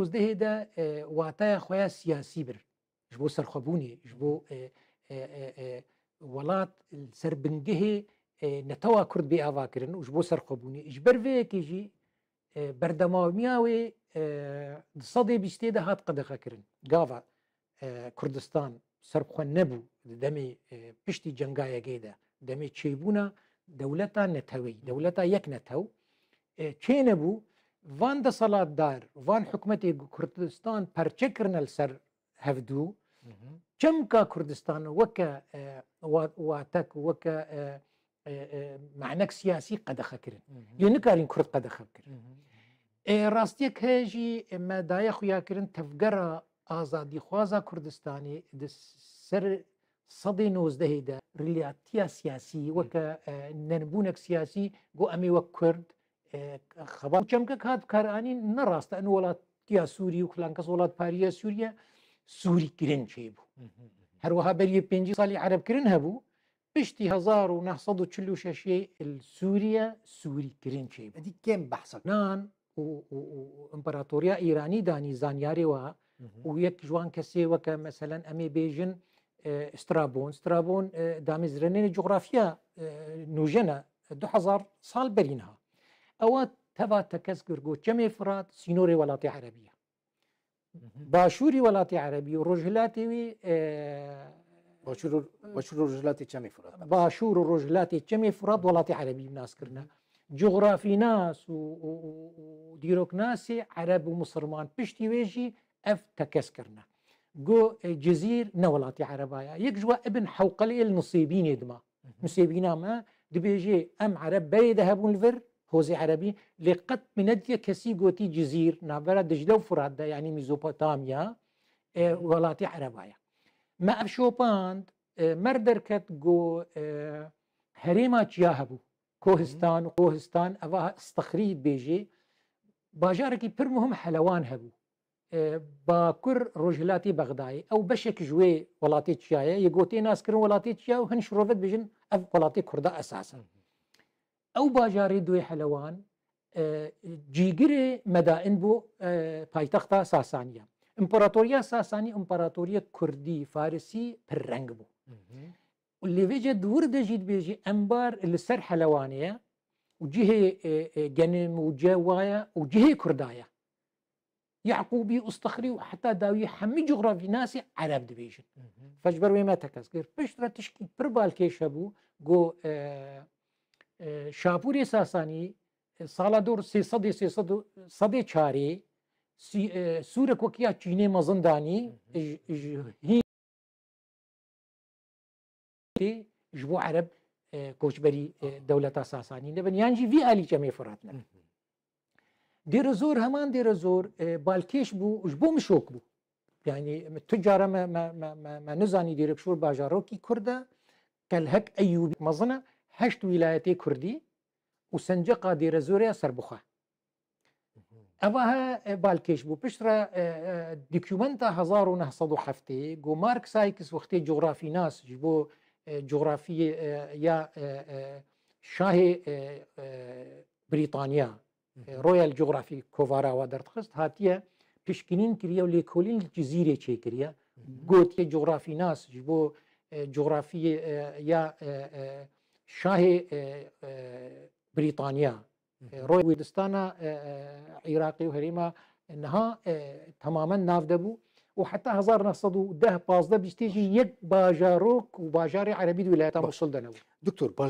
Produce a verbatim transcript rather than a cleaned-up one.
nozdehê de, e, wateya xwe ya siyasî bir. Ji bo serxwebûnê, ji bo, e, e, e, e, welat li ser bingehê, e, netewa Kurd bê avakirin û ji bo serxwebûnê. Ji ber vê yekê jî, e, berdewamiya wê, e, di sedê bîstê de hat qedexekirin. Gava, e, Kurdistan serbixwe nebû di demê, e, piştî cenga yekê de, demê çêbûna dewleta neteweyî, dewleta yek netew, e, çênebû, van deselatdar, van hikûmetê ku Kurdistan perçe kirine li ser hevdû, Hı hı. çemka Kurdistan weke, e, wa-, watek, weke, e, e, e, manek siyasî qedexe kirin. Hı hı. Lê nikarîn Kurd qedexe bikirin. Hı hı. E, rastiyek heye jî, e, me daye xuyakirin tevgera azadîxwaza Kurdistanê di ser sedê nozdehê de rêlatiya siyasî weke, e, nenbûnek siyasî got em ê wek Kurd, e, xebat çemkek hat karanîn ne rast e. Eno welatiya Sûrî û kilankes welatpariya Sûriye Sûrî kirin çêbû. Hı hı hı. Her wiha berî pêncî salî Ereb kirin hebû. Piştî hezar û neh sed û çil û şeş li Sûriye Sûrî kirin çêbû. Edî kêm behsa Nan û, û, û, û împaratoriya Îranî danî zanyarê wa Hı hı. û yek ji wan kesê weke, meselen, em ê bêjin, e, Strabon. Strabon, e, damezrênê coxrafya, e, nûjen e, du hezar sal berî niha. Ewa teva tekez kir, got, Çemê Firat sînorê welatê Erebî ye. Hı hı. Başûrî welatê Erebî û rojhilatê wî, e, Başûr û, Başûr û Rojhilatê Çemê Firat. Başûr û Rojhilatê Çemê Firat welatê Erebî nas kirine. Hı hı. Coxrafînas û, û, û, û dîroknasê Ereb û Misirman piştî wê jî ev tekez kirine. Got, e, Cizîr ne welatê Ereba ye. Yek ji we Ibn Hewqelê li Nisêbînê dima. Hı hı. Nisêbîna me dibêjê, em Ereb berê de hebûn li vir, hozê Erebî, lê qet min nediye kesî gotî Cizîr, navbera Dicle û Firat de, yanî Mezopotamya, e, Hı hı. welatê Ereba ye. Me ev şopand, e, mer derket, got, e, herêma çiya hebû. Kohistan, Hı hı. Kohistan, eva Stexrî dibêjê. Bajarekî pir muhim Helewan hebû. E, bakur rojhilatê Bexdayê. Ew beşek ji wê welatê çiya ye. Yê gotê nas kirin welatê çiya û hin şirove dibêjin ev welatê Kurda esas e. Hı hı. Ew bajarê Duyê Helewan, e, cîgirê Medain bû, e, paytexta Sasaniya. Împaratoriya Sasanî, împaratoriya Kurdî, Farisî pir reng bû. Hı hı. Û lê vêce di wir de jî dibêjî embar li ser Helewanê ye û cihê, e, e, genim û ce wa ye û cihê Kurda ye. Yaqûbî û Stexrî û heta dawî hemî coxrafînasê Ereb dibêjin. Hı hı. Fe ji ber wê me tekez kir. Piştre tişkî pir balkêş hebû, got, e, e, Şapûrê Sasanî, e, sala dor sê sedê, sê sed û, sedê çarê, sî-, e, sûrek wekî ya çînê mezin danî, Hı hı. ji, ji Hîn tê ji bo Ereb, e, koçberî, e, dewleta Sasanî nebin, yan jî vî alî Çemê Firat nebin. Hı hı. Dêrezor, heman Dêrezor, e, balkêş bû, ji bo min şok bû. Yani, tu cara me, me, me, me, me nizanî Dêrikşor bajarokî Kurd e, Kelhek Eyûbî mezin e, heşt wîlayetê Kurdî û senceqa Dêrezorê ya serbixwe. Eva he, e, balkêş bû. Piştre, e, e, dokumenta hezar û neh sed û heftê, ku Mark Sykes wextê coxrafînas ji bo, e, coxrafiyê, e, ya, e, e, şahê, e, e, Brîtanya, Hı hı. e, Royal Geography kovara wa derdixist, hatiye pişkinîn kiriye û lêkolîn li Cizîrê çêkiriye. Hı hı. Gotiye coxrafînas ji bo, e, coxrafiyê, e, ya, e, e, şahê, e, e, Brîtanya. Hı hı. E, Royal Kurdistana, e, e, Iraqê û herêma niha, e, temamen nav de bû û heta hezar neh sed û deh, pazdeh, bîstê jî Baş. yek bajarok û bajarê Erebî di wîlayeta Baş. Musul de nebû. Doktor, bal-,